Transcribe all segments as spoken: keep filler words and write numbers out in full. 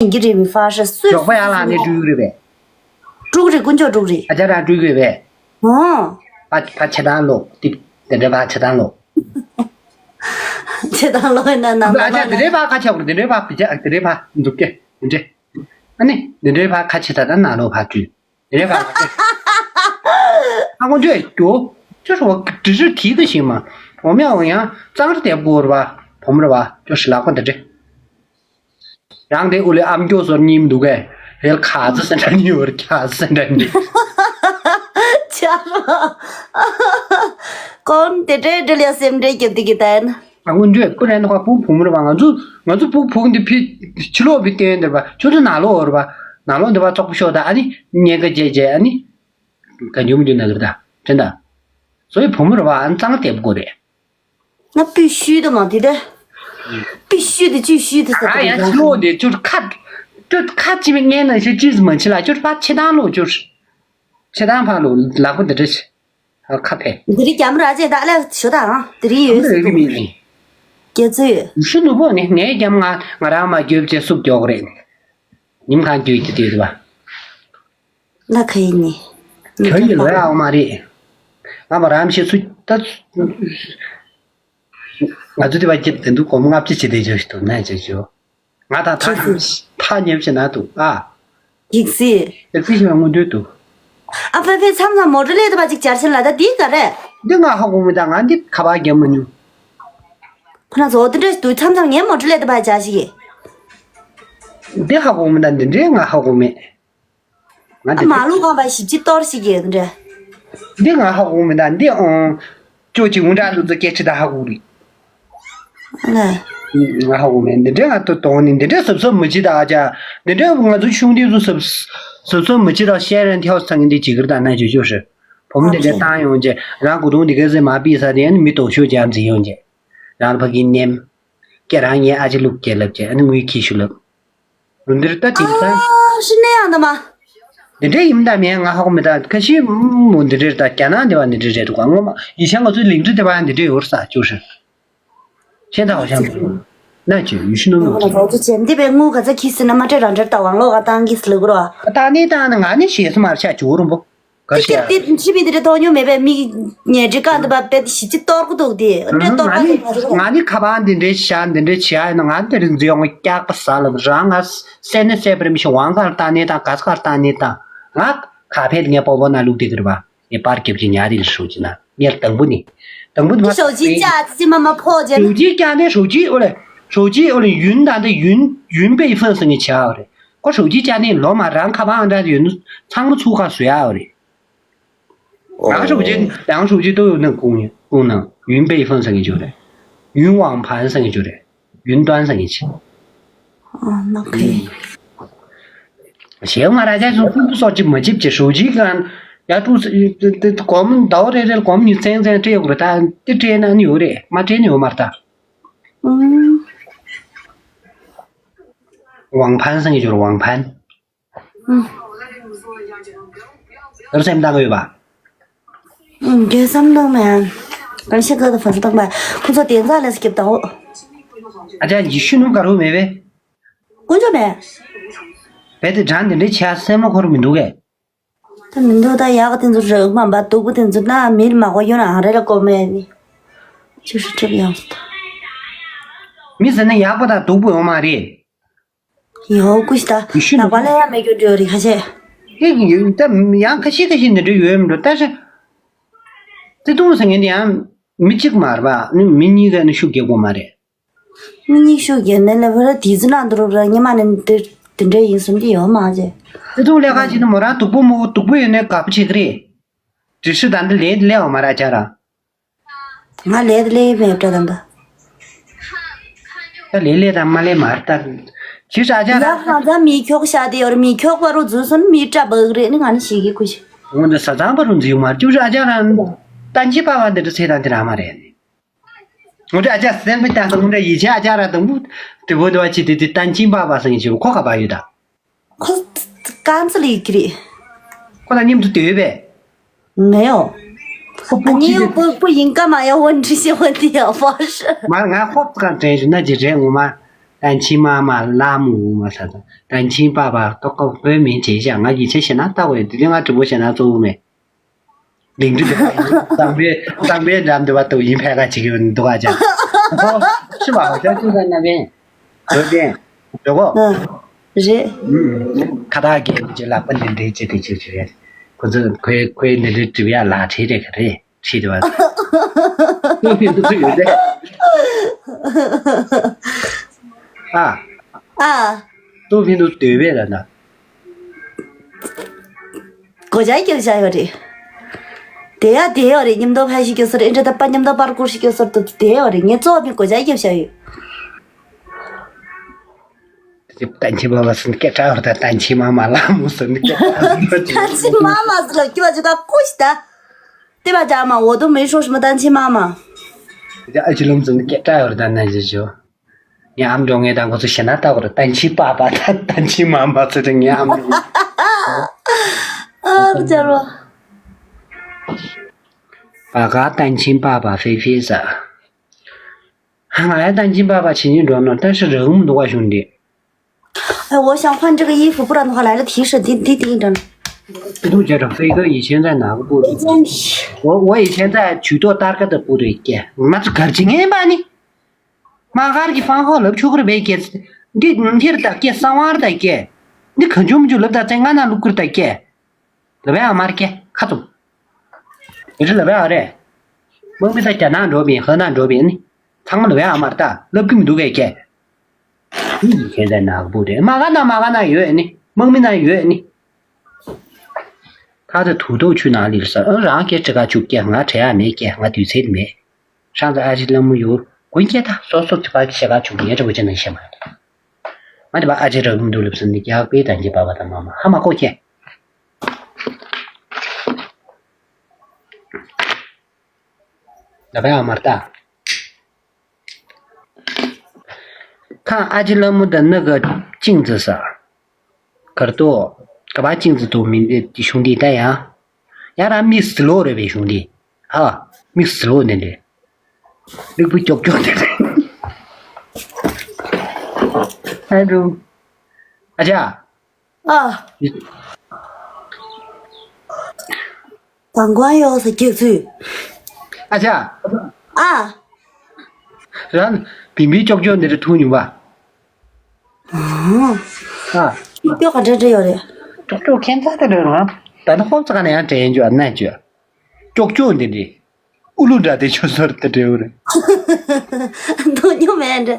ཡིན་གྱི་རེད་མི་ཧྥ་ཧྲི་སུས་ཞོགས་པ་ཡར་ལངས་ནས་སྤྲུལ་གྱི་རེད་པས། སྤྲུལ་རེད། དཀོན་མཆོག་སྤྲུལ་རེད། ཨ་ཅག་རང་སྤྲུལ་གྱི་རེད་པས། ཨོ། ཕ་ཕ་ཆེ་ཐང་ལོ། དེ་དེ་འདྲའི་ཕ་ཆེ་ཐང་ལོ། ཆེ་ཐང་ལོ་ཡིན་ན་ནང་ཨ་ཅག་དེ་འདྲའི་ཕ་ཁ་ཆག་པོ། དེ་འདྲའི་ཕ་བི་ཅག་དེ་འདྲའི་ཕ་འདུག་སྐད་དེ་འདྲའི། ཨ་ནི་དེ་འདྲའི་ཕ་ཁ་ཆེ་ཐང་ད་ནང་ལོ་ཕ་སྤྲུལ། དེ་རེད་པ། ཨ་ཁོ་ཚོས་རྒྱུ་ཅོ་ཧྲི་བ་འབྲི་རི་གིས་ད་ཤིང་མ། བུ་མོ་ཡང་ཡང་གཙང་རི་དེ་བོར་བ། བུ་མོ་རེད་པ། ཅོ་ཧྲི་ལག་པ་འདི་འདྲི། རང་དེ་ཨུ་ལེ་ཨམ་ཅོག་ཟོར་གཉིས་མི་འདུག་གས། ཧེལ་ཁ་ཚ་སེ་འདྲ་གཉིས་བར་ཁ་ཚ་སེ་འདྲ་གཉིས། ཆ་ར། ཀོན་དེ་འདྲའི་འདྲི་ལ་སེམས་འདྲེ་རྒྱབ་དེ་གི་ད་ན། ཨ་ཁུ་འདྲེ་སྐུ་རེད་འདུག་ག་བུ་བུ་མོ་རེད་པ། ང་ཚོ་ང་ཚོ་བུ་བུ་འདི་ཕི་ཕྱི་ལོགས་བི་བསྟན་འདིར་པ། ཁྱོད་ཚོ་ནང་ལོགས་འོར་པ། ནང་ལོགས་འདི་པ་ཙོག་པོ་ཤོག་ད། ཨ་ནི་གཉེན་ཁ་རྒྱས་རྒྱས། ཨ་ནི་ག་འཇུ་མི་འཇུ་ན་གི་རེད་ད་དྲན་ད། སོ་ཡི་བུ་མོ་རེད་པ། ཨ་ནི་གཙང་དེ་བོ་རེད། ང་པི་ཤུ་དུ་མ་དེ་དེ། པི་ཤུ་དེ་ཅུ་ཤུ་དེ་ས་ཨ་ཡ་ཕྱི་ལོགས་འདི་ཅུར་ཁ། ཅུར་ཁ་ཅི་མི་ངན་ན་ཤི་ཅི་ཟི་མ་ཆི་ལ་ཅུར་པ་ཆེ་ཐང་ལོ་ཅུར། ཆེ་ཐང་ཕ་ལོ་ལག་པ་འདི་འདྲ་ཆེ། ཁ་ཕེ། འདི་རི་རྒྱ་མི་ར་ཅེ་ད་ལ་ཞོ་ད་ཨང་། འདི་རི་ཡོད་སི་རི་མི་ནི། སྐྱེ་ཚོས། ཤུ་ནུ་བོ་ནི་ངའི་རྒྱ་མི་ང་ང་རང་མ་རྒྱོབ་ཅེ་སུབ་རྒྱོག་རེད། ཉིམ་གང་རྒྱུད་ཀྱི་དུས་དུ་བ། ལ་ཁ་ཡིན་ནི། ཁྱོད་ཡིན་ལོ་ཡ་འོ་མ་རེད། ང་མ་རམ་ཤེས་ཚུ་ད། ང་ཚོ་དེ་བ་ཁྱེད་དེ་འདུག་གོམ་ལྔ་བཅུ་བྱེད་དེ་བྱོས་ཤི་ཐུབ་ན་བྱེད་ཆོ། ང་དང་ཁྱེད་ཚོས། ཐག་ཐག་ཉེ་བྱེད་ན་འདུག་ཨ། ཡིག་སི། ཡིག་སི་ཞིག་ལ་མངོན་འདོད་འདུག་ཨ་ཕེ་ཕེ་མཚམས་མཚམས་མོ་ཊ་ལས་དུ་བ་ཅིག་ཅར་ཆེན་ལ་ད་འདི་ག་རེད། འདི་ང་ཧ་གོ་མི་ད། ང་འདི་ཁ་པར་རྒྱབ་མ་མྱོང་། ཁོ་ན་ཚོ་འདི་འདྲ་འདུག་མཚམས་མཚམས་ངའི་མོ་ཊ་ལས་དུ་བ་ཅར་ཞིག་གི། འདི་ཧ་གོ་མི་ད། འདི་འདྲའི་ང་ཧ་གོ་མེད། ང་ཨ་འདི་མ་ལུག་གང་པ་ཞིབ་ཅི་གཏོར་ཞིག་གི་འདྲ། འདི་ང་ཧ་གོ་མི་ད། འདི་ཨང་། ཅོ་ཅི་འུ་འདྲ་ལུ་ཚོ་སྐད་ཆ་ད་ཧ་གོ་རེད། ང་ཧ་གོ་མེད། འདི་འདྲའི་ང་ཏོ་དོང་ནི་འདི་འདྲའི་སབ་སབ་མི་ཅི་ད། ཨ་ཅག་འདི་འདྲའི་ང་ཚོ་ཆུང་དུས་ཚོ་སབ་སབ་སབ་མི་ཅི་ད། ཤེར་རན་ཐེའོ་ཚང་གི་འདི་ཅི་གིར་ད་ན་ཅོ་ཅོ་ཧྲི། བུ་མོ་འདི་འདྲའི་བཏང་ཡོང་ཅེ། རང་གོ་དོང་འདི་ག་ཟེ་མ་པི་ས་དེ་ནི་མི་ཏོག་ཤོ་ཅམ་ཟི་ཡོང་ཅེ། རང་ཕ་གི་ནེམ། ཀྱེ་རང་ངའི་ཨ་ཅེ་ལུག་སྐྱེ་ལབ་ཅེ། ཨ་ནི་ངུའི་ཁྱི་ཤུ་ལབ། འདིར་ལྟ་དེང་སང་། ཨ་ཧྲི་ནས་ཡང་ད་མ། འདི་འདྲའི་ཡིན་ད་མེད་ང་ཧ་གོ་མི་ད། ཁ་ཤས་མོ་འདི་འདྲའི་ད་རྒྱ་ནག་འདི་བ་འདི་འདྲའི་རེད་འདུག་ག་ངོ་མ་ཡིན་ཤ་ང་ཚོའི་ལིང་ཏི་འདི་བ་འདི་འདྲའི་ཡོད་ས་ཅུ་ཧྲི། ཁྱེད་ད་ཧ་ཤ་མོ། ན་ཅི་ཡུལ་ཤུ་ནོ་མོ། ང་ཚོ་ཇེམ་འདི་བའི་དངུལ་ག་ཚ་ཁྱི་སི་ན་མ་སྤྲད་རང་འདྲར་ད་ཝང་ལོག་ག་བཏང་གིས་ལུག་རོ། ད་ནི་ད་ནི་ང་ནི་ཞེས་སུ་མར་ཆ་ཅུ་རུམ་པོ། གར་ཤ། ཏི་ཏི་ཤི་བི་དེ་རེ་ཐོག་ཉོ་མེད་པའི་མི་ཉལ་ཁྲི་ཀ་འདི་པ་པེ་ཤི་ཅི་གཏོར་གུ་འདུག་དེ་འདྲ་གཏོར་ག་དེ་ང་ཚོ། ང་ནི་ཁ་པར་འདི་འདྲའི་ཤ་འདི་འདྲའི་བྱ་ཡིན་ན་ང་འདི་རིགས་འཛིན་ཡོང་སྐྱག་པ་ཟ་ལ་རང་ང་སེ་ནི་སེ་པ་རིམ་ཤི་ཝང་གར་ལྟ་ནི་དང་ག་ས་གར་ལྟ་ནི་དང་ང་ཁ་ཕེ་ངའི་པོ་པོ་ན་ལུག་དེ་གིར་བ་ངའི་པར་ཀེབ་ཀྱི་ཉ་རིགས་ཧྲུའུ་ཅི་ན་ངའི་དང་པོ་ནི་དང་པོ་ནི་ཧྲུའུ་ཅི་ཅ་ཅི་མ་མ་ཕོ་ཅན། ཧྲུའུ་ཅི་ཀྱང་ནི་ཧྲུའུ་ཅི་ཨོ་ལེ་ཧྲུའུ་ཅི་ཨོ་ལེ་ཡུན་དང་དེ་ཡུན་ཡུན་པེ་ཧྥན་སི་ངའི་བྱ་ཨོ་རེད། ཁོ་ཧྲུའུ་ཅི་ཅ་ནི་ལོ་མ་རང་ཁ་པར་ཨང་གྲངས་ཡོད་ནི་ཚང་མ་ཚུགས་ཁ་བཟོ་ཡ་ཨོ་རེད། ཡང་ཧྲུའུ་ཅི་ཡང་ཧྲུའུ་ཅི་ཏོ་ཡོད་ན་ཀུང་ཡོད་ཀུང་ནང་ཡུན་པེ་ཧྥན་ཟེར་མཁན་ཅིག་རེད། ཡུན་ཝང་ཕན་ཟེར་མཁན་ཅིག་རེད། ཡུན་ཏོན་ཟེར་མཁན་ཅིག་ཨ་ན་ཁེ། ཞེའུ་ང་ར་ཅག་ཚོ་ཕུ་ཕུ་སོགས་ཅིག་མ་ཅིབ་ཅེ་ཧྲུའུ་ཅི་གང་ཡ་ཀྲུ་ཏེ་ཏེ་གོམ་ཟླ་བ་རེ་རེར་གོམ་གཉིས་ཚན་ཚན་སྤྲད་ཡོད་རེད། ད་དེ་སྤྲད་ན་ནི་ཡོད་རེད། མ་སྤྲད་ནི་ཡོད་མ་རེད་ད། ཨུམ། ཝང་ཕན་ཟེར་མཁན་ཅིག་རེད། ཝང་ཕན། ཨུམ། ར་སེམས་བཏང་གི་ཡོད་པ། ཨུམ། རྒྱལ་བསམ་བཏང་མེད། གང་ཤེས་ཀ་ད་ཕན་བཏང་མེད། ཁོ་ཚོ་དེ་ཚ་ལས་སྐྱིབས་དང་འོ། ཨ་ཅག་ཡི་ཤུ་ནུ་ག་རུ་མེད་པས། དཀོན་མཆོག་མེད། བས་དེ་དྲང་དེ་འདྲའི་ཆ་སེམས་ལ་འཁོར་མི་འདུག་གས། ད་མི་འདུག་ད་ཡག་ག་དེ་ཚོ་རེད་མ་འབའ་སྡུག་པོ་དེ་ཚོ་ན་མིར་མ་གོ་ཡོད་ན་ཨང་རེ་ལ་གོ་མེད་ནི། ཅི་ཧྲི་ཁྲིབ་ཡང་སོ། མི་ཟེར་ན་ཡག་པོ་དང་སྡུག་པོ་ཡོད་མ་རེད། ཡོད་ཀུ་ཤི་ད། ཡེ་ཤུ་ནང་པ་ལ་ཡང་མེད་རྒྱུ་འདྲ་ཡོད་རེད་ཁ་ཤས། ཧེ་ཡིན་ད་ཡང་ཁ་ཤས་ཁ་ཤས་འདི་འདྲ་ཡོད་མི་འགྲོ་ད་ཤ། ཏི་ཏུང་ཟེར་མཁན་དེ་ཡང་མི་གཅིག་མ་རེད་པ། མི་གཉིས་ཀ་ནི་ཤུགས་རྒྱག་དགོས་མ་རེད། མི་གཉིས་ཤུགས་རྒྱག་ནས་ལ་བར་དེ་ཚོ་ནང་འདུག་ར་ཉི་མ་ནས་འདི་འདི་འདྲ་ཡིན་གསུང་གི་ཡོད་མ་རེད། ཏི་ཏུང་ལས་ཀ་བྱེད་ན་མོ་རང་སྡུག་པོ་མོ་སྡུག་པོ་ཡོད་ནས་དགའ་པོ་བྱེད་ཀྱི་རེད། དྲི་ཧྲི་ད་འདི་ལས་ལས་བ་མ་ར་ཅག་ར། ང་ལས་ལས་མེད་པྲ་དམ་པ། ད་ལས་ལས་དང་མ་ལས་མ་རེད་ད། ཁྱི་ཧྲ་ཅག་ར། ཡ་ཧང་ཚ་མི་ཁྱོག་ཤ་དེ་ཡོར་མི་ཁྱོག་པ་རུ་འཛུལ་སོང་མི་སྐྲ་བག་རེད་ནི་ང་ནི་ཤེས་ཀྱི་ཁུ་ཤི། འོན་ཏེ་ས་ཚང་པ་རུ་འཛུལ་མ་ཁྱི་ཧྲ་ཅག་ར། ཏན་ཅི་པ་བ་འདི་འདྲ་ཚེ་དང་དེ་ར་མ་རེད་ནི། འོན་ཏེ་ཨ་ཅག་སེམས་པའི་ཏན་ས་འོན་ཏེ་ཡི་ཆེ་ཨ་ཅག་ར་དང་པོ་དེ་བོ་དེ་བ་ཅི་དེ་དེ་ཏན་ཅི་པ་བ་སང་ཡི་ཆེ་བོ་ཁོ་ག་པ་ཡོད་ད། ཁོ་རྐང་རྩེད་ལ་ཡོད་ཀྱི་རེད། ཁོ་དང་མཉམ་དུ་སྡོད་པས། མེད་ཡོ། ཁོ་སྤུ་གུ་ཨ་ནི་ཡོ་སྤུ་སྤུ་ཡིན་ཀ་མ་ཡོ་ཝན་ཁྲི་ཤེ་ཝན་ཏི་ཡོ་ཧྥ་ཧྲི། མ་ང་ཁོ་ཙི་ག་དྲན་ཞུ་ན་ཅི་དྲན་ངོ་མ། ཏན་ཆིན་མ་མ་ལ་མོ་མ་ས་ད་ཏན་ཆིན་པ་པ་ཏོག་ཀོ་བོད་མིང་བྱས་ཤག་ང་ཡིད་ཆེས་བྱས་ན་ལྟ་བས་དེ་ལས་ང་དྲི་བོ་བྱས་ན་གཙོ་བོ་མེད། ལིང་ཏི་དེ་གཙང་པའི་གཙང་པའི་འགྲམ་དུ་བ་ཏུ་ཡིན་ཕལ་ཁ་ཅིག་ཡོད་འདུག་ཨ་ཅག་ཤི་བ་ཧོ་ཅག་ཅུང་ཟ་ན་བན་བོད་བན་བོད་གོ་ཨ་རེད། ཁ་ཐག་གི་ཅི་ལག་པ་འདི་འདྲའི་ཅི་དེ་ཅི་ཅི་རེད། ཁོ་ཚོ་ཁོའི་ཁོའི་འདི་འདྲའི་གྲིབ་ཡ་ལག་ཁྲིད་རེད་ག་རེད། ཁྲིད་དེ་བ་ཏུ་ཡིན་འདུག་ཡོད་རེད། ཨ་ཨ་ཏུ་ཕིན་དུ་སྡོད་པས་ལ་ན། སྒོ་ལྕགས་རྒྱབ་བཞག་ཡོད་རེད། དེ་ཡ་དེ་ཡོད་རེད། མཉམ་དུ་ཕ་ཞིག་སྐྱོ་སོར་ཨེ་འདྲ་ད་པ་མཉམ་དུ་པར་བསྐུར་ཞིག་སྐྱོ་སོར་དུ་དེ་ཡོད་རེད། ངས་གཙོ་བོ་སྒོ་ལྕགས་རྒྱབ་བཞག་ཡོད། ཏན་ཆི་མ་མ་སུན་སྐད་གྲགས་ཡོད་ད་ཏན་ཆི་མ་མ་ལ་མོ་སུན་སྐད་གྲགས་ཡོད་ད། ཏན་ཆི་མ་མ་སུ་ལ་སྐྱོ་བ་ཅི་ད་ཀུ་ཤི་ད། དེ་བ་ཅག་མ་འོ་དོ་མེ་ཧྲོ་ཤི་མ་ཏན་ཆི་མ་མ། ཨ་ཅི་ལུམ་སུན་སྐད་གྲགས་ཡོད་ད་ན་ཇི་ཇོ། ངའི་ཨམ་འགྲོ་ངས་དང་ཁོ་ཚོ་ཞེ་ན་ལྟ་བར་ཏན་ཆི་པ་པ་ད་ཏན་ཆི་མ་མ་ཚོ་དེ་ངའི་ཨམ་འགྲོ། ཨ་རུ་ཅར་བ། པ་ག་ཏན་ཆི་པ་པ་ཧྥེ་ཧྥེ་ས། ང་ཡ་ཏན་ཆི་པ་པ་ཆི་ཉི་འགྲོ་ནོ་ཏན་ཧྲི་རང་མི་འདུག་བ་ཞུང་འདི། 哎，我想换这个衣服，不然的话来了皮实，滴滴滴一张。 ཏུ་ཅེ་ར་ཧྥེ་གི་ཡི་ཆེན་ཙ་ན་གི་པུ་རེ། 我我以前在曲多大个的部队干，那是གར་ཅི་ངན་པ་ནི། མ་གར་གི་ཕང་ཧོ་ལབ་ཆོག་གི་རེད་པས་སྐད། འདི་འདིར་ད་སྐད་གསང་བར་ད་སྐད། འདི་ག་འཇོམ་འཇུ་ལབ་ད་ཙེ་ང་ན་ལུག་ཀིར་ད་སྐད། ལབ་ཡ་མར་སྐད་ཁ་ཙུམ། འདི་རི་ལབ་ཡ་རེད། དམག་མི་ད་རྒྱ་ནག་འགྲོ་བིན་ཧ་ན་འགྲོ་བིན་ནི། ཚང་མ་ལབ་ཡ་མར་ད་ལབ་གི་མི་འདུག་གས་སྐད། ཁྱེད་ཚོའི་ནག་པོ་རེད། མ་ག་ན་མ་ག་ན་ཡོད་ནི། དམག་མི་ན་ཡོད་ནི། ཁ་ཚ་དུ་ཐོག་ཆུ་ནང་ལིར་ས་ཨ་རང་སྐད་ཁྲི་ཁ་ཆུ་སྐད་ང་བྲལ་ཡ་མེད་སྐད་ང་དུས་ཚོད་མེད། ཧྲང་ཚ་ཨ་ཅེ་ལ་མོ་ཡོད་དགུན་སྐད་ད་སོ་སོ་ཁྱི་པ་ཤེས་ཁ་ཆུ་ངའི་འདྲ་བོ་ཅི་ན་ཤེས་མ་རེད། ང་དེ་པ་ཨ་ཅེ་ར་མི་འདུག་ལབ་སོང་ནི་རྒྱག་པའི་དང་གི་པ་པ་དང་མ་མ་ཧ་མ་གོ་ཁྱེད། ལ་པའི་ཨ་མར་ད། ཁ་ཨ་ཅེ་ལ་མོ་ད་ནི་ག་ཅིང་ཙི་ས། གར་ཏོ། ག་པ་ཅིང་ཙི་ཏོ་མིན་ཏེ་གཞུང་འདི་ད་ཡ། ཡ་ར་མི་སི་ལོ་རེ་བའི་གཞུང་འདི། ཧ། མི་སི་ལོ་ནི་ལེ། ལིག་པུ་ཀྱོག་ཀྱོག་ནི་ལེ། ཨ་རུ། ཨ་ཅག་ཨ། དང་གོ་ཡོག་ས་སྐྱེག་ཚུལ། ཨ་ཅག་ཨ། རང་བིམ་བིའི་ཀྱོག་ཀྱོག་འདི་རེ་ཐུག་ཉུང་བ། ཨ། ཨ། ཀྱོག་ཀྱོག་ག་འདྲ་འདྲ་ཡོད་རེད། ཀྱོག་ཀྱོག་ཁྱད་མཚར་དེ་འདྲ་རང་ད་ནི་ཧོབ་ཙ་ག་ནས་ཡང་དྲན་ཡོད་ཨ་ན་ཅོ། ཀྱོག་ཀྱོག་འདི་འདྲི། ཨུ་ལུ་འདྲ་དེ་ཆོ་སོར་དུ་འདྲེའུ་རེད། མདོག་ཉོ་མེད་འདྲ།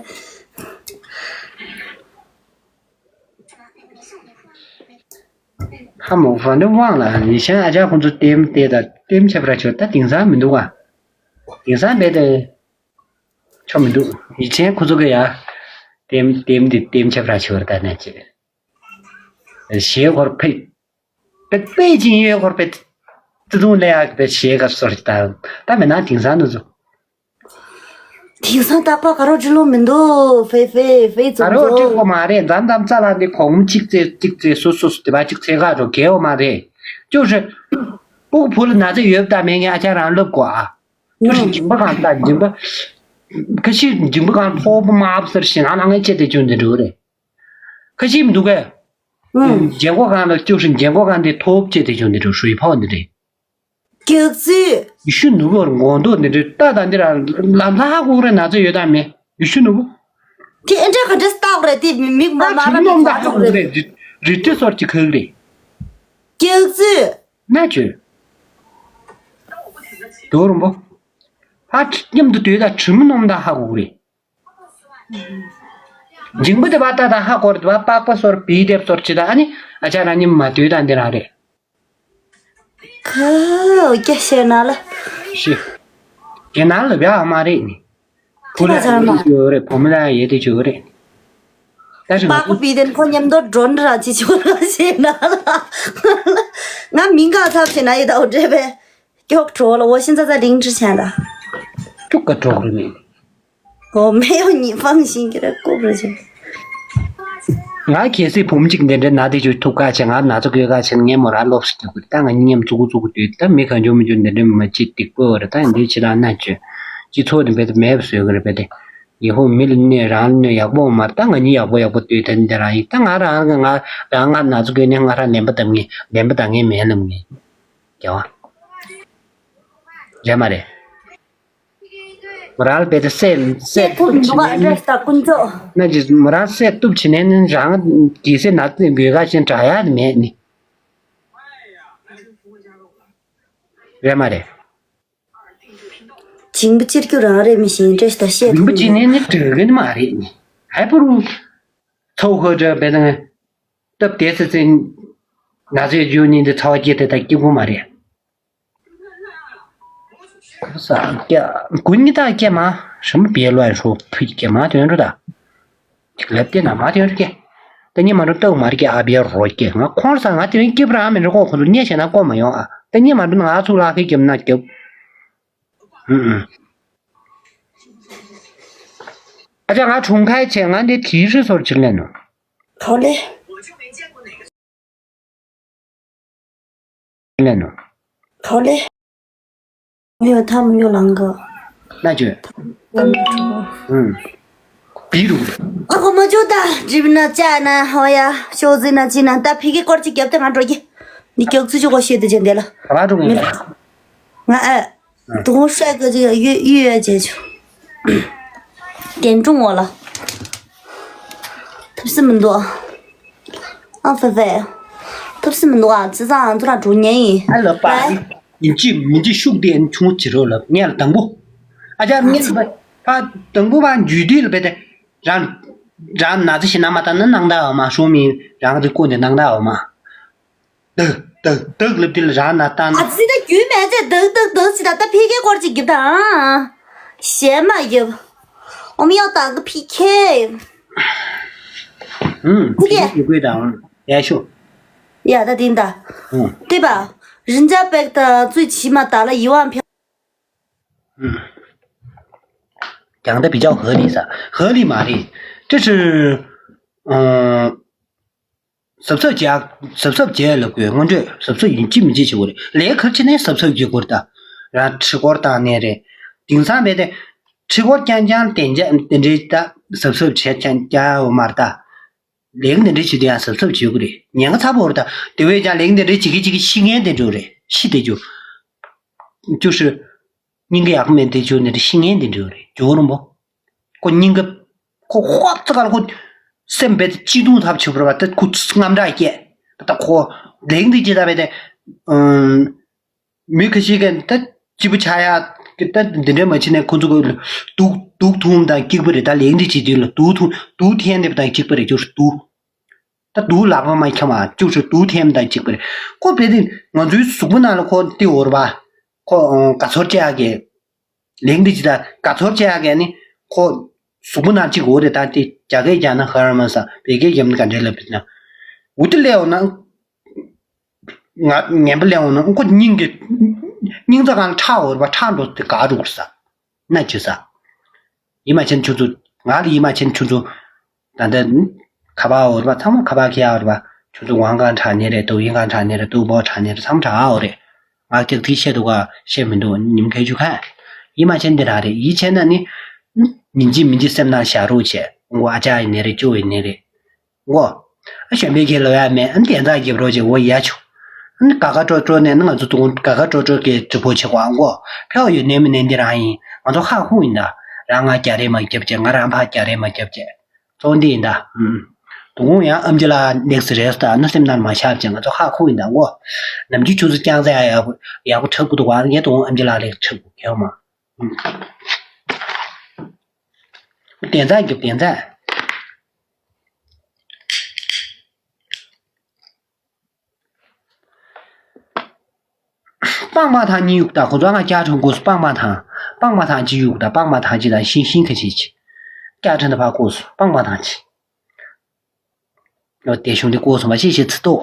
ཧ་མོ་ཧྥ་འདྲ་དབང་ལ་ཡིན་ཞང་ཨ་ཅག་ཁོང་ཚོ་ལྟེམ་ལྟེ་དང་ལྟེམ་ཆབ་ར་ཆོ་ད་དེང་སང་མི་འདུག་ག་དེང་སང་རྦད་དེ་ཆོ་མི་འདུག་ཡིན་ཆེན་ཁོ་ཚོ་གི་ཡ་ལྟེམ་ལྟེམ་དེ་ལྟེམ་ཆབ་ར་ཆོ་ར་ད་ན་ཅི་ཞེས་ཧོར་ཕེ། པེ་པེ་ཅིང་ཡོད་ཧོར་པེ། ཙི་ཙུང་ལེ་ཡག་པེ་ཞེ་ག་སོར་ད། ད་མེད་ན་དེང་སང་ནུ་ཚོ། དེང་སང་རྟག་པར་ག་རོ་འབྲི་ལོ་མི་འདུག་ཧྥེ་ཧྥེ་ཧྥེ་ཙུང་ག་རོ་འབྲི་གོ་མ་རེད། མཚམས་མཚམས་རྩ་ལ་འདི་གོང་མོ་གཅིག་བཙལ་གཅིག་བཙལ་སོ་སོ་སོ་དེ་པ་གཅིག་བཙལ་ག་རོ་གལ་བ་མ་རེད། ཅོ་ཧྲི། ཕྲུ་གུ་བུ་ལ་ན་ཚ་ཡོད་པ་མེད་ངས་ཨ་ཅག་རང་སློབ་གོ་ཨ། ཅོ་ཧྲི་འཇིང་པ་གང་ལྟ་འཇིང་པ། ཁ་ཤི་འཇིང་པ་གང་ཕོག་པ་མ་ཨབ་སར་ཞེ་ན་ལ་ངས་ཅེ་དེ་ཅུང་དེ་འགྲོ་རེད། ཁ་ཤི་མི་འདུག་གས། ཨུམ། རྒྱན་གོ་གང་ལ་ཅོ་ཧྲི་རྒྱན་གོ་གང་དེ་ཐོབ་ཅེ་དེ་ཅུང་དེ་འགྲོ་ཧྲུའི་ཕོག་འདི་རེད། སྐྱག་རྫུན། ཡེ་ཤུ་ནུ་བོར་མགོ་འདོགས་འདི་འདྲའི་ལྟ་དང་འདི་རང་ལམ་ལྷག་གུག་རེ་ན་ཚ་ཡོད་དམ་མེད་ཡེ་ཤུ་ནུ་བོ། དེ་ཨེ་འདྲ་ག་འདྲ་སྟག་རེད་དེ་མི་མིག་མ་ཨ་མ་ཁྲིམས་ར་མི་ནོམ་ད་ཧ་ཐག་གུག་རེད། རེད་རི་ཏི་སོར་གྱི་ཁག་རེད། སྐྱག་རྫུན། ན་ཅོས། དོ་རུང་པོ། ཕ་ཁྲི་མཉམ་དུ་སྡོད་ད་ཁྲིམས་ནོམ་ད་ཧ་གུག་རེད། འཇིང་པོ་དེ་བ་ཏ་ད་ཧ་གོ་རེད་བ་པགས་པ་སོར་བི་དེབ་སོར་ཅི་ད་ཨ་ནི་ཨ་ཅག་རང་ཉིད་མ་སྡོད་ད་འདི་རང་རེད། ཁ་སྐྱ་ཤེ་ན་ལ། ཤི། རྒྱ་ནག་ལ་བྱ་བ་མ་རེད་ནི། ཁོ་ལ་ཡེ་དེ་བྱོས་རེད་བུ་མོ་ལ་ཡེ་དེ་བྱོས་རེད། ད་ཞིག་པགས་པ་བི་དེན་ཁོ་མཉམ་དུ་འགྲོ་འདྲ་ཅི་ཆོག་ལ་ཤེ་ན་ལ། ང་མིང་ག་ཚབ་ཤེ་ན་ཡི་ད་འོ་འདྲེ་བས། ཀྱོག་གྲོ་ལ་འོ་ཤིན་ཙ་ཙ་ལིང་ཁྲི་ཆན་ད། ཀྱོག་ག་གྲོག་རེད་མིན། 我没有你放心给他过不去。 ང་གལ་སྲིད་བུ་མོ་གཅིག་འདི་འདྲའི་ན་དེ་ཅུ་ཐུབ་ཁ་ཆེ་ང་ན་ཚ་གོས་ཁ་ཆེ་ངའི་མོ་ར་ལོབས་སུ་རྒྱག་གི་ད་ང་གཉིས་མཉམ་བཙུགས་བཙུགས་དུས་ད་མི་གང་བྱུང་མི་བྱུང་འདི་འདྲའི་མ་ཅི་སྡིག་པོ་རེད། ད་འདི་ཕྱི་ལ་ན་ཅོས་སྤྱི་ཚོགས་འདི་འབད་དེ་མེད་པ་བཟོས་གི་རེད་པས་དེ། ཡི་ཧོ་མི་ལ་གནོད་རང་ལ་གནོད་ཡག་པོ་མ་རེད། ད་ང་གཉིས་ཡག་པོ་ཡག་པོ་ལྟོས་དེ་འདི་རང་ཡིན། ད་ང་རང་ང་རང་ང་ན་ཚ་གོན་ནས་ང་རང་ལན་པ་བཏབ་ངེས་ལན་པ་བཏང་ངེས་མེད་ལབ་ངེས་རྒྱལ་བ་རེད་མ་རེད། མོ་རང་ལ་བལྟས་ཏེ་སེ་སེ་སེ་ཐུབ་མི་འདུག་ཨ་བྲེ་ད་ཀུན་རྫོགས། ན་ཅི་མོ་རང་སེ་སྟུབ་བྱེད་ནས་ནི་རང་གི་སེ་ན་ཚ་འགོས་ཁ་ཞིག་དྲག་ཡག་མེད་ནི། རེད་མ་རེད། ཇིང་པ་ཅིར་རྒྱུ་རང་རེད་མི་ཤེས་བྲེ་ད་བཤད་ཐུབ་མི་འདུག་ཅི་ནས་ནི་དྲག་གི་ནི་མ་རེད་ནི། ཧའི་པུ་རུ་ཚོ་ཧོ་ཏྲ་བལྟས་ན་སྟབས་བདེ་སེ་སེ་ན་ཚ་འགོས་ཉིན་དེ་ཚ་བ་སྐྱེས་ཏེ་ད་སྐྱིད་པོ་མ་རེད། ཁོ་ས་ཀྱ་དགུ་ཉི་ད་ཀྱ་མ་ཧྲི་མ་བེ་ལོ་ཧྲོ་ཕུ་ཀྱ་མ་དོན་རུ་ད། ཅིག་ལབ་ཏེ་ན་མ་དོན་རུ་ཀྱ། ད་ཉི་མ་རུ་ཏོག་མ་རུ་ཀྱ་ཨ་བེ་རོ་ཀྱ་ང་ཁོང་ས་ང་དེ་རིང་སྐྱིབ་རང་མི་རུ་ཀོ་ཁོ་ཚོ་ཉེ་ཤེ་ན་ཀོ་མ་ཡོང་ཨ། ད་ཉི་མ་རུ་ང་ཚུགས་ལ་ཁེ་ཀྱ་མ་ན་ཀྱ། ཨུ་ཨུ། ཨ་ཅག་ང་གྲོང་ཁ་ཆེ་ང་འདི་དེའི་ཧྲི་སོར་ཅིག་ལེན་ནོ། ག་ལེ། ལེན་ནོ། ག་ལེ། ཡོད་ཐམ་ཡོད་ལང་ག་ན་ཅོ། ཨུམ། བི་རུ། ཨ་ཁོ་མ་ཅོ་ད་ཇིབ་ན་ཅ་ན་ཧོ་ཡ་ཤོ་ཟི་ན་ཅི་ན་ད་ཕི་གི་སྐོར་ཅིག་རྒྱབ་ཏེ་ང་འགྲོ་གི། འདི་རྒྱག་ཚུལ་ཅོ་གོ་ཤེས་དུ་ཅན་དེ་ལ། ག་པ་འགྲོ་གི་ཡིན་ད། ང་ཨ། དུང་ཧྲ་གི་ཅིག་ཡོད་ཡོད་ཡོད་ཅེ་ཆུ། དེ་འབྲུང་བ་ལ། ཐུབ་སེ་མི་འདུག་ཨ་ཧྥེ་ཧྥེ། ཐུབ་སེ་མི་འདུག་ཨ་ཙི་ཙང་ཨ་ཚོ་ར་འགྲོ་ཉན་ཡིན། ཨ་ལ་པ། ཡིན་གཅིག་མིན་གཅིག་ཤུགས་ལྡན་ཆུང་ཅི་རོ་ལ་ངས་ལ་དང་པོ། ཨ་ཅག་ངས་ལ་པ་དང་པོ་པ་འཇུས་དུས་ལ་པེ་ཏེ། རང་རང་ན་ཚ་ཞིག་ན་མ་ལྟ་ན་སྣང་དག་ཨ་མ་ཤོ་མི་རང་གི་ཀུན་ཏེ་སྣང་དག་ཨ་མ། དག་དག་དག་ལབ་དེ་ལ་རང་ན་ལྟ་ན། ཨ་ཙི་ད་རྒྱུས་མེད་ཚེ་དག་དག་དག་ཅི་ད་ད་ཕི་གའི་སྐོར་ཅིག་རྒྱབ་ད་ཨ། ཞེ་མ་རྒྱབ། ཨོམ་ཡག་དག་གི་ཕི་ཁེ། ཨུམ། ཕི་ཁེ། ཡི་གོས་དང་ཡ་ཤོ། ཡ་ད་དིན་ད། ཨུམ། དེ་པ། རིན་ཆ་པེག་ད་ཙུའི་ཕྱི་མ་ད་ལ་ཡི་བ་ཕ། ཨུམ། ཀྱང་ད་བི་ཅའོ་ཧ་ལི་ས་ཧ་ལི་མ་རེད། ཅི་ཕྱིར། ཨུམ། གཟབ་གཟབ་བྱས། གཟབ་གཟབ་བྱས་ལབ་དགོས་སྔོན་འགྲོས་གཟབ་གཟབ་ཡིན་གཅིག་མིན་གཅིག་བྱེད་དགོས་རེད། ལས་ཁ་ཕྱི་ནས་གཟབ་གཟབ་བྱེད་དགོས་རེད་ད། རང་ཁྲི་སྐོར་བཏང་ནས་རེད། དེང་སང་བས་ཏེ། ཁྲི་སྐོར་རྐྱང་རྐྱང་བསྟན་རྐྱང་དེ་འདྲའི་ད་གཟབ་གཟབ་བྱས་རྐྱང་རྐྱང་ཡོད་མ་རེད་ད། ལས་ཀ་དེ་འདྲའི་བྱེད་དུས་ཡང་གཟབ་གཟབ་བྱེད་དགོས་རེད། ཉེན་ཁ་ཚ་པོ་རེད་ད། དེ་བས་ཀྱང་ལས་ཀ་དེ་འདྲའི་བྱེད་ཀྱི་བྱེད་ཀྱི་ཤི་ངན་དེ་འགྲོ་རེད་ཤི་དེ་རྒྱུ། བཅུ་ཧྲི། སྙིང་གི་ཡག་པོ་མེད་དེ་བཅུ་ནས་ཤི་ངན་དེ་འགྲོ་རེད་ཇོ་རུང་པོ། ཁོ་སྙིང་གི་ཁོ་ཧོབ་ཙི་ག་ལ་ཁོ། སེམས་པའི་སྐྱིད་སྡུག་ཐབས་བྱེད་པར་བ་ད་ཁོ་དངངས་སྐྲག་སྐྱེས། ད་ཁོ་ལེགས་འདི་ཅི་ལྟ་བས་ཏེ། མི་ཁ་ཤས་ཀྱིས་ད་སྐྱིད་པོ་ཆགས་ཡ་ད་འདི་འདྲ་མ་བྱེད་ནས་ཁོ་ཚོ་གི་དུག་དུག་འཐུང་དང་སྐྱིད་པོ་རེད། ད་ལེགས་འདི་བྱེད་དུས་ལ་དུག་འཐུང་དུག་འཐེན་འདེབས་དང་སྐྱིད་པོ་རེད་ཅོ་དུག་ད་དུག་ལག་པ་མ་འཁྱམ་པ་བཅུག་ཤོག་དུག་འཐེན་དང་སྐྱིད་པོ་རེད། ཁོ་བས་ཏེ་ང་ཚོའི་གཟུགས་པོ་ནང་ལ་ཁོ་ཏི་འོར་བ། ཁོ་དགའ་ཚོར་བྱེད་ཡག་གི་ལེགས་འདི་ཅི་ད་དགའ་ཚོར་བྱེད་ཡག་གི་ནི་ཁོ་གཟུགས་པོ་ནང་གཅིག་འོ་རེད། ད་དེ་རྒྱ་སྐད་རྒྱག་ན་ཧར་མ་ས་བེ་སྐད་རྒྱབ་ན་ག་འདྲས་ལབ་ན། འུ་དེ་ལས་འོ་ན། ང་ངན་པ་ལས་འོ་ན་ཁོ་སྙིང་གི་སྙིང་རྩ་གང་ཁྲག་འོར་བ་ཁྲག་འགྲོ་དེ་ག་རུག་ས་ན་ཅི་ས། ཡིད་མ་ཆེན་ཁྱོད་ཚོ་ང་ལ་ཡིད་མ་ཆེན་ཁྱོད་ཚོ། ད་ལྟ་ཁ་པར་འོར་བ་ཚང་མ་ཁ་པར་ཁྱེར་ཡ་འོར་བ་ཁྱོད་ཚོ་དབང་གང་དྲག་ནི་རེད། དུ་ཡིན་གང་དྲག་ནི་རེད། དུ་བོ་དྲག་ནི་རེད། ཚང་མ་དྲག་འོ་རེད། ང་སྐྱག་ཐིག་བཤད་འདུག་ག་བཤད་མི་འདུག་ཉིམ་ཁའི་ཆུ་ཁ། ཡིད་མ་ཆེན་འདི་རང་རེད། ཡིད་ཆེན་ན་ནི། མིན་གྱི་མིན་གྱི་སེམས་ནང་བཞག་རོགས་བྱས་འོ་ཨ་ཅག་ཡིན་ནི་རེད་ཅོ་ཡིན་ནི་རེད། འོ། ཨ་གཞོན་པའི་གི་ལོ་ཡ་མེད་ཨ་ནི་དན་རྩ་རྒྱབ་རོགས་བྱས་འོ་ཡ་ཆུ། ཨ་ནི་ག་ག་སྤྲོ་སྤྲོ་ནས་ནི་ང་ཚོ་དུང་ག་ག་སྤྲོ་སྤྲོ་གི་གྲི་ཕོ་ཆེ་གོ་ཨ་འོ། ཕེ་བ་ཡོད་ནས་མི་ནས་འདི་རང་ཡིན། ང་ཚོ་ཧ་ཧུ་ཡིན་ད། རང་ང་རྒྱ་རེ་མ་རྒྱབ་བྱས་ང་རང་ཕ་རྒྱ་རེ་མ་རྒྱབ་བྱས། ཚོགས་འདི་ཡིན་ད། ཨུམ། དུང་ཡང་ཨམ་ཅི་ལ་ནེག་སི་རེས་ད་ནི་སེམས་ནང་མ་ཤར་བྱས་ང་ཚོ་ཧ་ཧུ་ཡིན་ད་འོ། ནམ་རྒྱུན་ཆུ་ཚོད་རྐྱང་ཚ་ཡ་ཡག་པོ་ཡག་པོ་འཁྲབ་གི་འདུག་ག་ངས་དུང་ཨམ་ཅི་ལ་ལེགས་འཁྲབ་གི་ཁྱེད་མ། བདེན་རྩ་རྒྱབ་བདེན་རྩ། སྤང་མ་ཐང་གཉིས་ཡུག་ད་ཁོ་ཚོ་ང་བསྐྱར་ཁྲོམ་སྐོར་སུ་སྤང་མ་ཐང་། སྤང་མ་ཐང་གཅིག་ཡུག་ད་སྤང་མ་ཐང་གཅིག་དང་ཤིང་ཤིང་ཁ་ཤས་ཅིག་བསྐྱར་ཁྲོམ་ད་ཕར་སྐོར་སུ་སྤང་མ་ཐང་ཅིག་ལོ་དེ་གཞུང་དེ་སྐོར་སུ་མ་ཤེས་ཤེས་ཚི་ཏོ།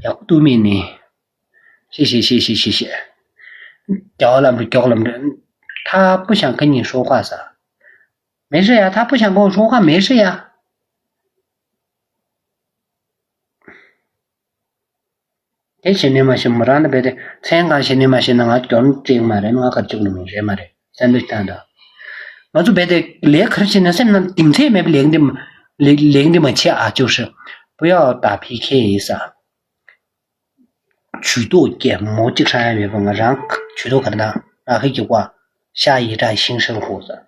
ཡག་པོ་ཏུ་མིན་ནི། ཤེས་ཤེས་ཤེས་ཤེས་ཤེས་ཤེས། རྒྱ་བ་ལམ་འགྲོ་མགྱོགས་ལམ་འགྲོ། ཐ་པུ་ཤང་ཁ་ཉིན་ཧྲོ་ཁ་ས། མེ་ཧྲི་ཡ་ཐ་པུ་ཤང་ཁོང་ཧྲོ་ཁ་མེ་ཧྲི་ཡ། དེ་བྱེད་ནུས་མ་ཤེས། མོ་རང་ལ་རྦད་དེ་མཚན་གང་བྱེད་ནུས་མ་ཤེས་ན་ང་གྱོང་སྤྲད་ཀྱི་མ་རེད། ང་ག་རེ་བྱེད་དགོས་ནི་མིན། རེད་མ་རེད། སེམས་འདུལ་བཏང་དང་། ང་ཚོ་རྦད་དེ་ལས་ག་རེ་བྱེད་ན་སེམས་ནང་གདེང་ཚད་མེད་པའི་ལས་འདི་མ་ལས་ལས་འདི་མ་བྱེད་ཨ། ཅོ་ཧྲི། 不要打P K 一下། 曲都给毛这啥也没问，然后曲都可能啊，还给我下一站新生活的。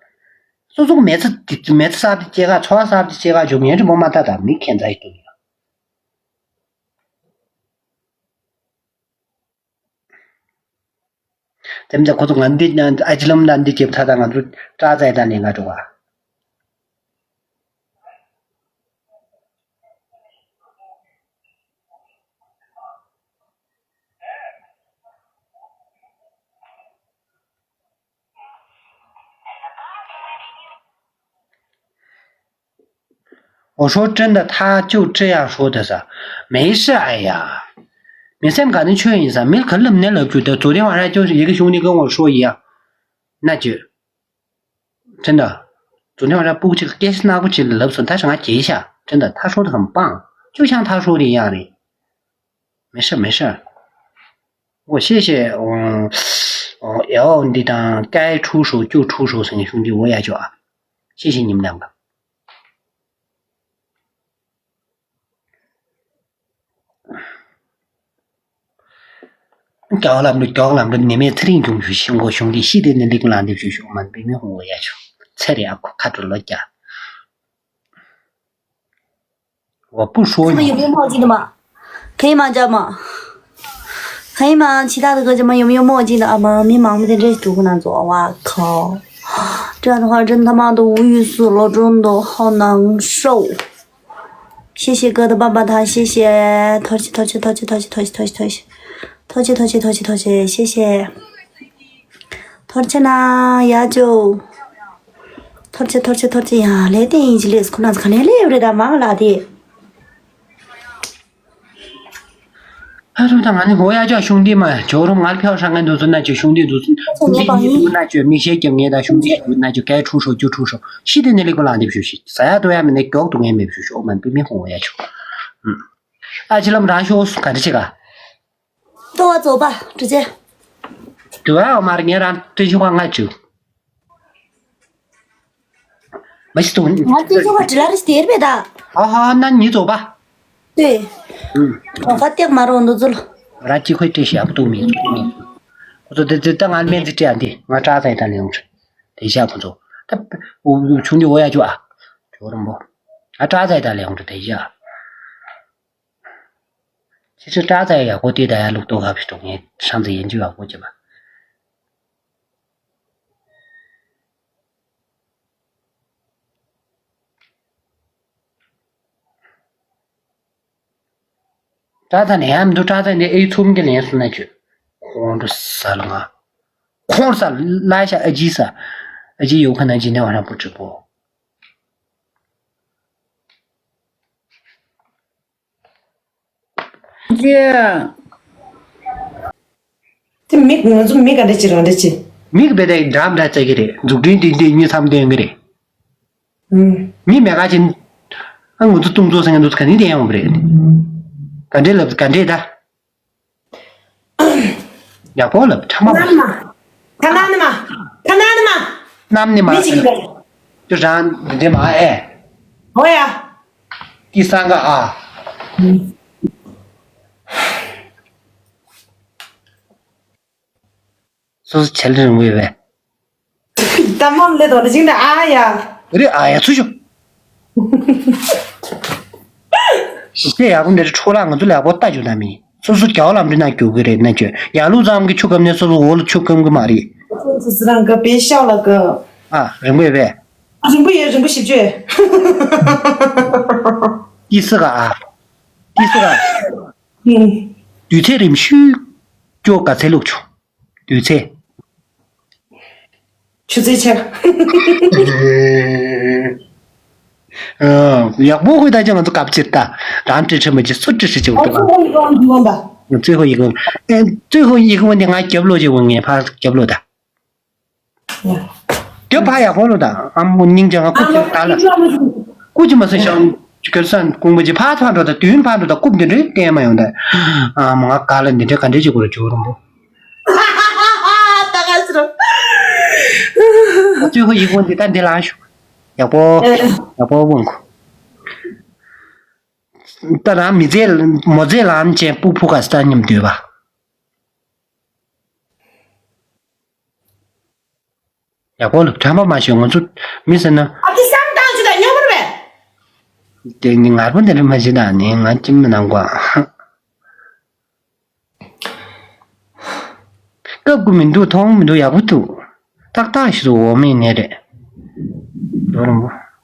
所以说每次每次啥的接个，错啥的接个，就面对我妈大大没看在对了。咱们在国中俺的俺俺这么难的接不他的，俺就扎在那里，俺就啊。 我说真的，他就这样说的噻，没事。哎呀，没事，感觉确实噻，没可能那了，觉得昨天晚上就是一个兄弟跟我说一样，那就 真的，昨天晚上不这个电视那不起了，不是，但是俺解一下，真的，他说的很棒，就像他说的一样的，没事没事。我谢谢，嗯，哦，L 你当该出手就出手，兄弟，我也就啊，谢谢你们两个。 མགྱོགས་ལམ་འགྲོ་མགྱོགས་ལམ་འགྲོ། ནད་མེད་ཚེ་རིང་འབྱུང་བའི་ཤིང་སྒོ་གཞུང་གི་ཤི་དེ་ནི་ལིག་ལང་འདེབས་ཞུ་ཞུ་མ་པི་མི་ཧུང་བ་ཡ་ཆུ་ཚེ་རེ་ཨ་ཁུ་ཁ་དྲོ་ལོ་རྒྱ། 我不说你。 这个有没有墨镜的吗？可以吗，家吗？可以吗？其他的哥哥们有没有墨镜的啊？吗？没毛病的这毒男子，我靠！这样的话真他妈的无语死了，真的好难受。谢谢哥的棒棒糖，谢谢。淘气淘气淘气淘气淘气淘气淘气淘气淘气淘气淘气淘气，谢谢。淘气呢，呀就淘气淘气淘气呀，来电一起来，可能是可能来不了的，忙了的。 ཨ་རུ་དང་ང་ནི་འོ་ཡ་ཅག་གཞུང་འདི་མ་ཇོ་རུ་ང་ལ་ཕེའུ་ཧྲང་ངན་འདུག་ཚུལ་ན་ཅོ་གཞུང་འདི་འདུག་ཚུལ་གཞུང་འདི་ཡིན་འདུག་ན་ཅོ་མིག་ཤེལ་རྒྱབ་ངེས་དང་གཞུང་འདི་ཞིག་འདུག་ན་ཅོ་སྐད་འཁྲུག་ཤོག་རྒྱུ་འཁྲུག་ཤོག་ཤི་དེ་ནི་ལེགས་པོ་ལང་འདེབས་ཞུ་ཤིག་ཟ་ཡ་ཏོ་ཡ་མི་ནི་མགྱོགས་འདུག་ངས་མེད་ཞུ་ཤོག་མ་པི་མི་ཧོང་ཡ་ཆུ། ཨ་ཅི་ལམ་རང་ཤོག་ག་འདྲི་ཆེ་ག་ཏོ་བ་ཙོ་པ་དྲི་ཆེ། དུ་བ་འོ་མར་ངས་རང་ཏི་ཤོག་ང་ཅུ། མ་ཤི་ཏུ། ང་ཏི་ཤོག་ང་དྲི་ལ་རི་སྟེར་བེ་ད། ཨ་ཧ་ན་ཉི་ཙོ་པ། ཏེ། ཨུམ། གོ་ཁ་སྟེགས་མ་རོ་འདུ་ཚུལ། ར་ཅི་ཁོའི་སྤྲེལ་ཞབས་ཏུ་མི་ཚུགས་མི་ཚུགས། ཁོ་ཚོ་དེ་ཚོ་ད་ང་སྨན་རྩིས་སྤྲད་ཡ་འདི་ང་བཀྲག་ཚ་ཡི་ད་ལེ་ཡོང་རེད། དེ་བཞག་ཁོ་ཚོ། ད་འུ་ཆུང་དུས་འོ་ཡ་ཅོ་ཨ། ཇོ་རོང་པོ། ང་བཀྲག་ཚ་ཡི་ད་ལེ་ཡོང་རེད་དེ་བཞག་ཁྱེད་ཚོ་བཀྲག་ཚ་ཡི་ཡག་པོ་དེ་ད་ཡ་ལུག་ཏོ་ག་བི་ཏོ་ངས་ཧྲང་ཚེ་ཡན་ཅུ་ཡག་པོ་བྱེད་པ། བཀྲག་ཚ་ནས་ཡང་མི་འདུག་བཀྲག་ཚ་ནས་ཨེ་ཚུམ་གྱི་ལན་སུ་ན་བཅོས། ཁོང་ཁྲོ་ཟ་ལ་ང་། ཁོང་ས་ལ་ཤ་ཨ་ཇི་ས། ཨ་ཇི་ཡོད་ཁ་ན་ཇི་ནས་བ་རང་པོ་གྲི་པོ། ཅེ། དེ་མིག་ང་ཚོ་མིག་ག་འདྲ་ཅི་རང་འདྲ་ཅི། མིག་བེ་དེ་འདྲ་འདྲ་བཙལ་གི་རེད། འཛུགས་སྐྲུན་དེ་འདི་གཉིས་མཚམས་སྟོན་གི་རེད། ཨུམ། མི་མེད་ག་ཅིན། ཨ་ང་ཚོ་ཏུང་ཚོ་སེང་གེ་འདུག་ག་ནི་དེ་ཡང་འོང་གི་རེད། ག་འདྲས་ལབ་ག་འདྲས་ད། ཡག་པོ་ལབ་ཕྲ་མ་མ། ཐ་ན་ནི་མ། ཐ་ན་ནི་མ། གནམ་ནི་མ། མི་ཅིག་གི་ལ། དུ་རང་འདི་འདྲས་མ་ཨེ། ཧོ་ཡ། ཏི་སང་ག་ཨ། སོ་སོ་བྱ་ལས་རིང་བོ་ཡོད་པས། ད་མམ་ལས་དོ་ལ་ཅིང་ད་ཨ་ཡ། རེད་ཨ་ཡ་ཚུ་ཤོ། ཞིག་ཡག་པོ་འདི་འཕྲོ་བརླག་ང་ཚོ་ལ་ཡག་པོ་ལྟ་རྒྱུ་ན་མི། སོ་སོ་རྒྱ་བ་ལམ་འདི་ན་རྒྱུག་གི་རེད་ན་བཅོས་ཡག་ལུགས་ཙམ་གྱི་ཆུ་སྐམ་ནས་སོ་སོ་འོག་ལ་ཆུ་སྐམ་གི་མ་རེད། སོ་སོ་རང་ག་པེ་ཤག་ལ་ག་ཨ་རིང་པོ་ཡོད་པས། རིང་པོ་ཡོད་རིང་པོ་ཞིབ་བཅོས། ཏི་སི་ག་ཨ། ཏི་སི་ག་ཨ། ཧུམ། དུས་ཚོད་རིམ་ཤུལ། ཅོ་ག་ཚེ་ལུག་ཆུ། དུས་ཚེ། ཆུ་ཚོད་ཆེ། ཡག་པོ་ཁོས་ད་ཅི་ང་ཚོ་སྐབས་ཕྱིར་ད། རང་འབྲེལ་ཁྲིམས་མ་བྱེད་སུ་འབྲེལ་ཁྲིམས་བྱེད་འོ་དགོས་ཚོད་ཧོ་ཡི་གོང་འདི་བོ་འབའ། ཚོད་ཧོ་ཡི་གོང་། ཨེ་ཚོད་ཧོ་ཡི་གོང་འདི་ང་རྒྱབ་ལོ་བྱེད་དགོས་ངས་ཕར་རྒྱབ་ལོ་ད། རྒྱབ་ཕར་ཡག་པོ་ལོ་ད། ཨ་མོ་སྙིང་རྗེ་ང་སྐུ་ཅི་ད་ལ། སྐུ་ཅི་མ་ཟེར་ཤང་། ཁྱོད་སང་ཀུང་པོ་ཅི་ཕར་ཕར་འགྲོ་ད་དུས་ཕར་འགྲོ་ད་རྐུབ་འདི་འདྲའི་བསྟན་མ་ཡོང་ད། ཨ་མ་ང་ག་ལ་འདི་འདྲའི་ག་འདྲའི་བྱེད་དགོས་རེད་ཇོ་རོང་པོ། ད་ག་ཟེར། ང་ཚོས་ཁོ་ཡིག་དགོངས་འདི་ལྟར་འདི་ལ་ཞུ། ཡག་པོ། ཡག་པོ་དགོངས་ཁོ། ད་རང་མི་ཚེ་མོ་ཚེ་ལམ་ཅན་སྤུ་ཕུ་ག་ས་མཉམ་སྡོད་པ། ཡག་པོ་ལ་ཁྲམ་པ་མ་ཤོད་ང་ཚོ་མི་ཟེར་ན། ཨ་ཏི་སང་བཏང་ཆུ་དང་ཉོ་བར་བས། དེ་ནི་ངར་པོ་འདི་འདྲ་མ་བྱེད་དང་ནི་ང་ཅི་མི་གནང་གོ། སྐབས་ཀུ་མི་འདུག་མཐོང་མི་འདུག་ཡག་པོ་འདུག་ཏག་ཏག་ཞིག་ཏུ་འོ་མའི་ནད་རེད།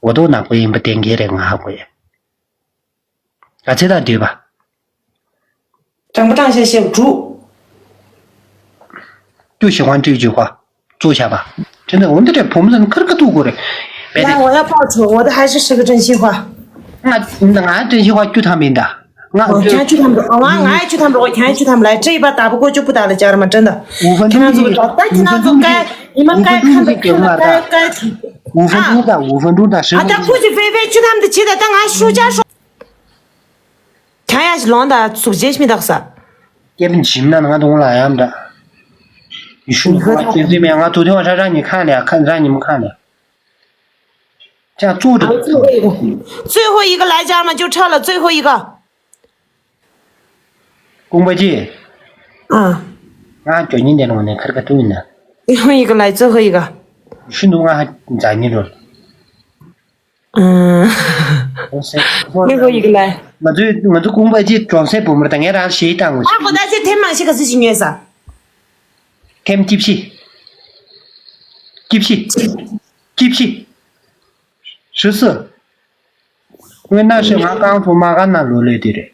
འོ་དོ་ནག་པོ་ཡིན་པ་གཏན་འཁེལ་རེད་ང་ཧ་གོ་ཡ། ག་ཚད་དང་བསྡུས་པ། དྲང་པོ་དྲང་བཞག་བཤད་དྲུག་སྐྱོ་ཞིག་དབང་སྤྲོད་ཀྱི་ཁ་གཙོ་བྱ་བ། དེ་ནས་འོ་འདི་འདྲའི་བུ་མོ་ཚོ་ནི་ཁར་ཁ་ཐུག་དགོས་རེད། རྦད་དེ། 让我要报仇，我的还是十个真心话。 ང་ང་真心话བཅུ་ཐམ་ཡིན་ད། ང་ཁྱེད་བཅུ་ཐམ་རོགས། ང་ང་བཅུ་ཐམ་རོགས། ཁྱེད་བཅུ་ཐམ་ལ་སྤྲད་པ་ད་བུ་ཀོ་བཅུ་པུ་ད་ལ་ཅར་མ་དྲན་ད། 五分钟 ཁྱེད་རང་ཚོ་ད་ཁྱེད་རང་ཚོ་ཀའི་ཉི་མ་ཀའི་ཁ་ད་ཁྱེད་རང་ཀའི་ཀའི། 五分钟 ད། 五分钟 ད། 十分钟 ད། ཨ་ད་ཁུ་ཅི་ཕེ་ཕེ་བཅུ་ཐམ་དུ་བྱེད་ད་ད་ང་ཤུ་ཅར་ཤོ། ཁྱང་ཡ་ཞིག་ལོང་ད་ཚུགས་རྗེས་མི་དག་ས། སྐྱེ་བ་འཇིམ་ན་ང་དུང་ལ་ཡམ་འདྲ། ཡི་ཤུ་ཡི་ཧོ་ཙི་ཙི་མེ་ང་དུ་ཐེ་བ་ཧྲ་ཧྲ་ཉི་ཁ་ལེ་ཁ་ཧྲ་ཉི་མ་ཁ་ལེ། ཅང་ཙུ་ཏུ། 最后一个，最后一个来家嘛就撤了，最后一个。 ཀུང་པ་ཅི། ཨ། ང་ཅོ་ཉིན་དེ་ལོང་ནས་ཁར་ཁ་ཏུ་ཡིན་ན། 最后一个来，最后一个。 ཤུ་འདུག་ང་ཧ་འཛའ་ཉིན་རོལ། ཨ། གྲོང་གསེབ། 最后一个来。 ང་ཚོའི་ང་ཚོ་ཀུང་པ་ཅི་གྲོང་གསེབ་བུ་མོར་དང་ངས་རང་ཞེས་བཏང་ངོ་། ཨ་ཁོ་ད་ཚེ་ཐེམ་མང་ཤི་ག་ཚོད་ཞིག་ཉོས་ས། ཐེམ་ཅི་བཞི། ཅི་བཞི། ཅི་བཞི། ཧྲི་སི། དངོས་གནས་ཤི་ང་རྐང་ཐུང་མ་ག་ན་ལོ་ལོས་དེ་རེད།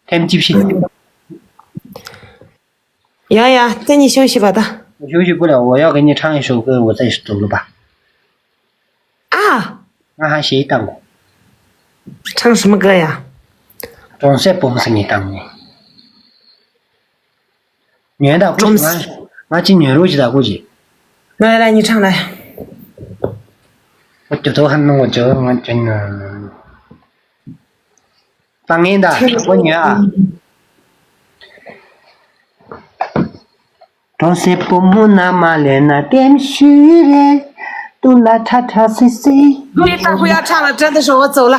ཐེམ་ཅི་བཞི། ཡ་ཡ་ཏེ་ཉི་ཤོ་ཤི་བ་ད། ཤོ་ཤི་པུ་ལ་འོ་ཡག་གི་ཉི་ཁྲང་ཤོ་གི་འོ་ཚ་ཤི་ཏུ་ལུ་པ། ཨ། ང་ཧ་ཤེས་བཏང་གོ། ཁྲང་ཧྲི་མ་ག་ཡ། གྲོང་གསེབ་བུ་མོ་སི་ངེ་བཏང་ནི། ཉོན་དག་ཀུ་ཅི་ང་ང་ཅི་ཉོན་རོགས་ཅི་དག་ཀུ་ཅི། ང་ལ་ཉི་ཁྲང་ལ། ཨོ་ཅོ་ཏོ་ཧན་ནོ་ཅོ་ང་ཅི་ན། ཏང་ངེ་ད་ཁོ་ཉོན་ཨ། གྲོང་གསེབ་བུ་མོ་ན་མ་ལེ་ན་ལྟེམ་ཤུ་རེ། ཏུ་ལ་ཁྲ་ཁྲ་སི་སི། ལུས་ལྟ་ཧུ་ཡ་ཁྲ་ལ་དྲན་དུ་ཞོ་བ་ཚོ་ལ།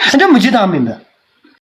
ཨ་འདྲ་མུ་ཅི་དང་མིན་པ།